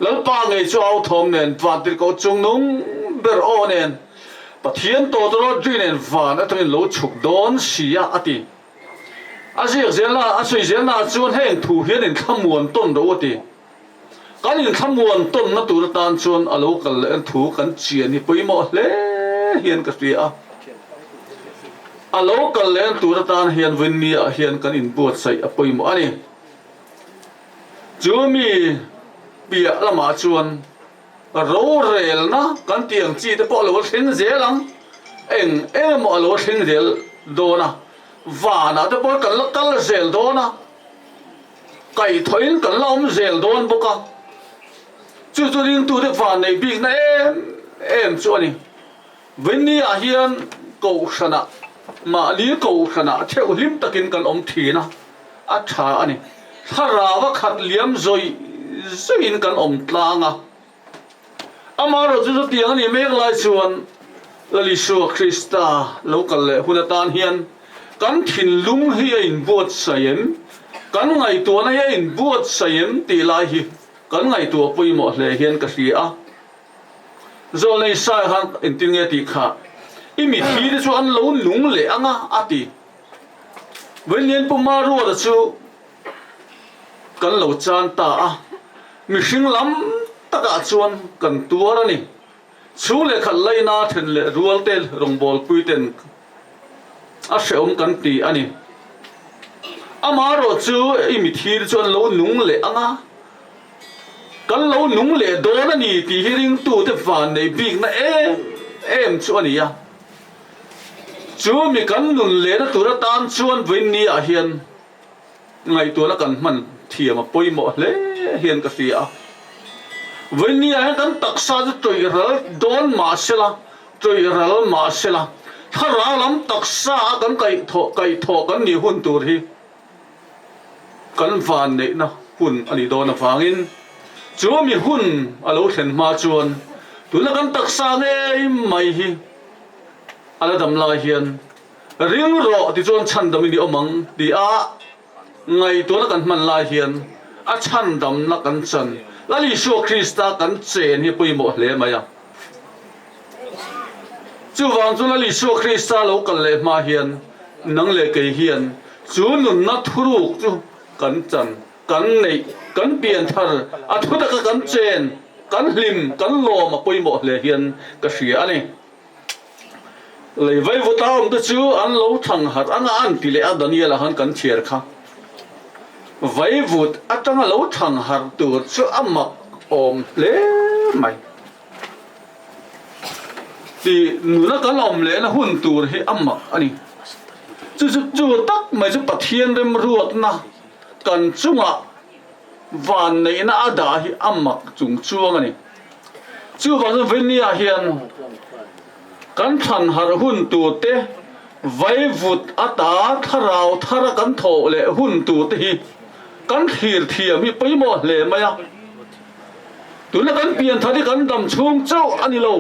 Lalpa ngei chu au thawm nen, van tirhkoh chung nung ber aw nen, Pathian tawtawrawt ri nen van atangin lo chhuk dawn si a, a ti. A ziak zelna, a sawi zelnaah chuan heng thu hian inthlamuan tawn ro a ti. Kan inthlamuan tawnna tur atan chuan a lo kal leh thu kan chian hi pawimawh hle hian ka hria a. A lo kal leh tur atan hian Vinny-ah hian kan inbuatsaih a pawimawh a ni. Chu mi piah lamah chuan rorelna kan tih ang chi te pawh a lo thleng zel ang, eng eng emaw a lo thleng zel dawn a, vanah te pawh kan la kal zel dawn a. Kaihthawhin kan la awm zel dawn bawk a, chu chu ringtute van neih bikna em em chu a ni. Vinny-ah hian kohhranah, mahni kohhranah theuh hlim takin kan awm thin a, a tha a ni. Thlarau a khat liam zawih zawihin kan awm tlang a. Amaherawhchu chu chutiang a nih mek lai chuan Lal Isua Krista lo kal leh hun atan hian kan thinlung hi a inbuatsaih em, kan ngaihtuahna hi a inbuatsaih em tih lai hi kan ngaihtuah pawimawh hle hian ka hria a. Zawlnei Isaiah khan engtin nge tih kha, I mithi te chu an lo nung leh ang a, a ti. Vawiin Puma Ruata chu kan lo chan ta a, mihring lam takah chuan kan tuar a ni. Chhung leh khat laina then leh rual te rawngbawlpui ten a hrehawm kan ti a ni. Amaherawh chu i mithir chu an lo nung leh ang a, kan lo nung leh dawn a ni tih hi ringtute vanneih bikna em em chu a ni a. Chu mi kan nun lehna tur atan chuan vawiin ah hian Ngaihtuahna kan hman thiam a pawimawh hle hian ka hria a. Vawinia hian kan taksa chu tawih ral dawn mah sela, tawih ral mah sela, thlarau lam taksa a kan kaihthawh kaihthawh kan nih hun tur hi kan vanneihna hun a nih dawn avangin chu mi hun a lo thlen hma chuan tuna kan taksa ngei mai hi a la dam lai hian Ring rawh tichuan chhandam in i awm ang ti a ngaihtuahna kan hman lai hian a chhandamna kan chan Lal Isua Krista kan chen hi pawimawh hle mai a. Chuvang chu Lal Isua Krista lo kal leh hma hian nang leh kei hian chu nunna thuruk chu kan chan, kan neih, kan pian thar, a thu taka kan chen, kan hlim, kan lawm a pawimawh hle hian ka hria a ni. Lei vaivut a awm te chu an lo thang harh ang a, an ti leh a, Daniel-a khan kan chhiar kha. Vaivut atanga lo thang harh tur chu a mak awm hle mai. Tih nuna kan awm lehna hun tur hi a mak a ni. Chu chu chu tak mai chu Pathian remruatna kan chungah vanneihna a dah hi a mak chung chuang a ni. Chuvang chuan Venia hian kan thlan harh hun tur te, vaivut ata thlarau thara kan thawh leh hun tur te hi kan thlir thiam hi pawimawh hle mai a. Tuna kan pian that hi kan dam chhung chauh a ni lo,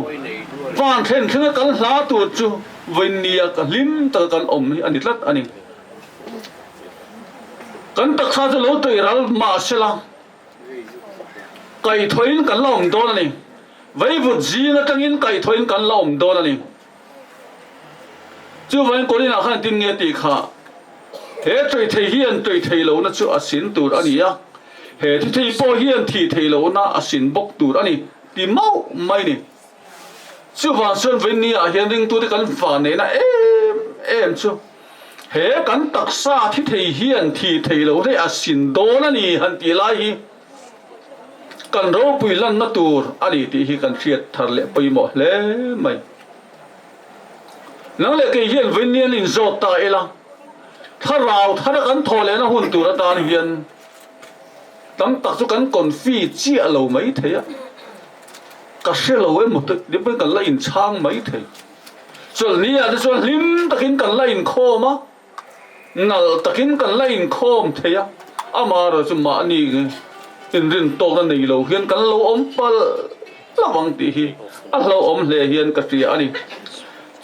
van thlen thlenga kan hla tur chu Venia ka hlim taka kan awm hi a ni tlat a ni. Kan taksa chu lo tawih ral mah sela, kaihthawhin kan la awm dawn a ni. Veivut zing atangin kaihthawhin kan la awm dawn a ni. Chuvangin Korinah khan engtin nge tih kha, He tawih thei hian tawih thei lohna chu a sin tur a ni a, he thi thei pawh hian thih thei lohna a sin bawk tur a ni, ti mauh mai a ni. Chuvang chuan vawiin ah hian ringtute kan vanneihna em em chu he kan taksa thi thei hian thi thei lo hle a sin dawn a ni han tih lai hi kan ropui lanna tur a ni tih hi kan hriat thar leh pawimawh hle mai. Nang leh kei hian vawiin ni an inzawt ta ila, thlarau thara kan thawh lehna hun tur atan hian tam tak chu kan confi chiah lo mai thei a, ka hre lo emaw te ni pawhin kan la inchhang mai thei. Chawlhni ah te chuan hlim takin kan la inkhawm a, nalh takin kan la inkhawm thei a, amaherawhchu chu mahni inrin tawkna nei lo hian kan lo awm palh hlauh ang tih hi a hlauhawm hle hian ka hria a ni.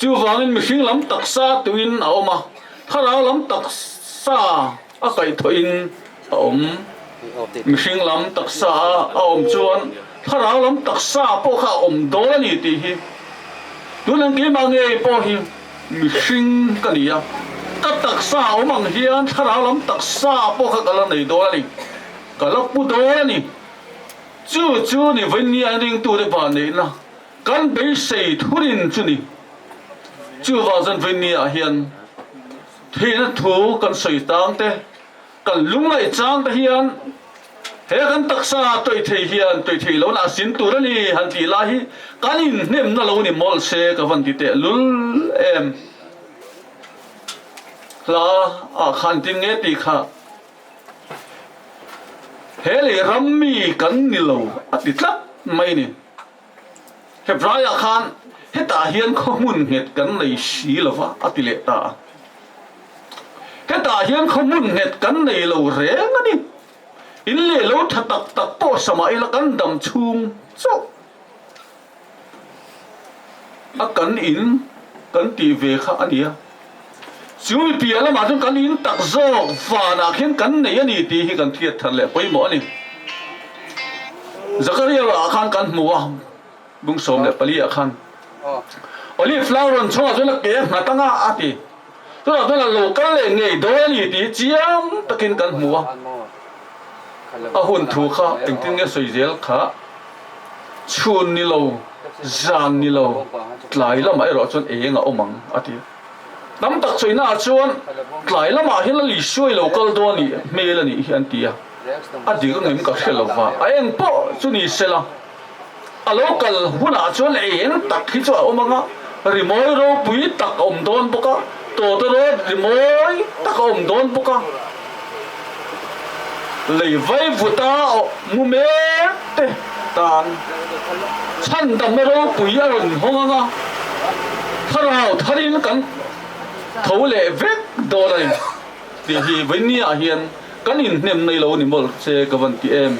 Chuvangin mihring lam taksa tuin a awm a, thlarau lam taksa a kaihthawhin a awm. Mihring lam taksa a awm chuan thlarau lam taksa pawh kha a awm dawn a ni tih hi tunang keimah ngei pawh hi mihring ka ni a, ka taksa a awm ang hian thlarau lam taksa pawh kha ka la nei dawn a ni, ka la pu dawn a ni. Chu chu ni vawinia ringtute vanneihna kan beisei thurin chu ni. Chuvang chuan vawinia hian thihna thu kan sawi tang te, Kan lungngaih chang te hian he kan taksa tawih thei hian tawih thei lo nah sin tur a ni han tih lai hi kan inhnemna lo ni mawlh se ka van ti teh lul em. Hla ah khan tin nge tih kha he lei ram mi kan ni lo a ti tlat mai ni. Hebraiah khan hetah hian khaw hmun nghet kan nei si lo va a ti leh ta a. Hetah hian khaw hmun nghet kan nei lo reng a ni. In leh lo tha tak tak pawh samah ila kan dam chhung chauh a kan in kan tih ve kha a nia. Chu mi piah lamah chuan kan in tak zawk vanah khian kan nei a ni tih hi kan hriat thar leh pawimawh a ni. Zakaria ah khan kan hmu a, bung 14 ah khan Olive flower rawn chhungah chuan a ke a nghat anga a ti. Tunah chuan a lo kal leh ngei dawn a ni tih hi chiang takin kan hmu a. A hun thu kha engtin nge sawi zel kha chhun ni lo, zan ni lo, tlai lamah erawh chuan eng a awm ang a ti. Tam tak chawihnaah chuan tlai lamah hian a li suai lo kal dawn a nih hmel a nih hi an ti a, a dik angem ka hre lo va, a eng pawh chu ni sela a lo kal hunah chuan eng tak hi chu a awm ang a, rimawi ropui tak a awm dawn bawk a, tawtawrawt rimawi tak a awm dawn bawk a, lei vaivuta mu mek te tan chhandamna ropui a rawn hawng ang a, thlarau tharin kan tho leh vek dawn a ni tih hi vawinia hian kan inhnem nei lo ni mawlh che ka van ti em.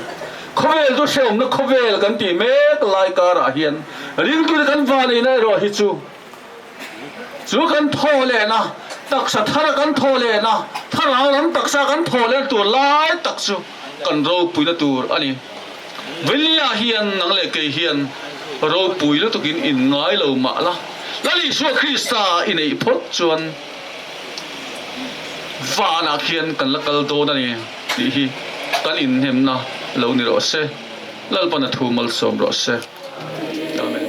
Khawvel chu hrehawmna khawvel kan tih mek lai karah hian ringtute kan vaneihna erawh hi chu Chu kan thaw lehna, taksa thara kan thaw lehna, thlarau lam taksa kan thaw lehna tur lai tak chu kan ropuina tur a ni. Vailia hian nang leh kei hian ropui lutukin in ngai lo mah la, Lal Isua Krista i neih phawt chuan vanah khian kan la kal dawn a ni tih hi kan inhnemna lo ni rawh se. Lalpan a thu malsawm rawh se. Amen.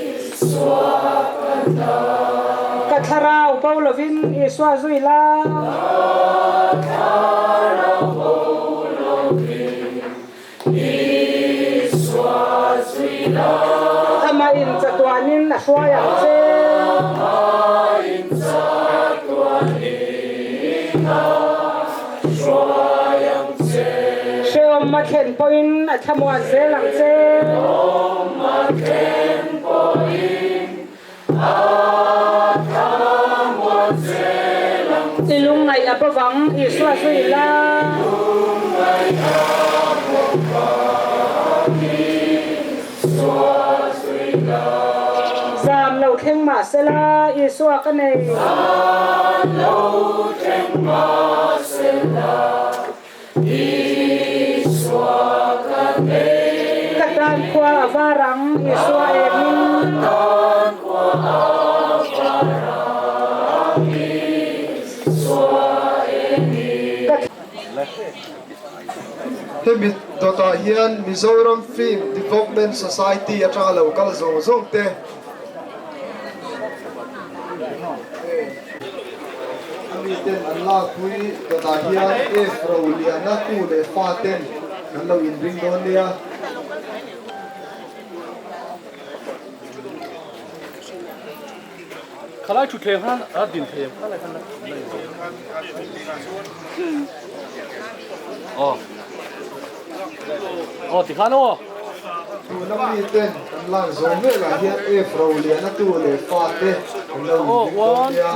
Ka thlarau bo lovin Isua zui la. Ka thlarau bo lovin Isua zui la. Amah in chatuanin a hruai ang che. Amah in chatuanin a hruai ang che. Hreawm a thlen pawhin a thlamuan zel ang che. Hreawm a thlen pawhin a thlamuan zel ang che. I lungngaih a bawk ang, Isua zui la. I lungngaih a bawk ang, Isua zui la. Zam lo thleng mah sela, Isua ka nei. Zam lo thleng mah sela. Isua ka nei. Ka tan khua a var ang, Isua engin. Ka tan khua a var ang, Isua engin. Hemi dawtah hian Mizoram Film Development Society atanga lo kal zawng zawng te. mi ten an lakpui dawtah hian F Roliana tu leh fa ten kan lo inring dawn nia. Khalai thutthleng khan a din thei em khalai khan aw aw tikhan aw. Tuna mi ten kan lak zawm velah hian F Roliana tu leh fa te kan lo inring dawn nia.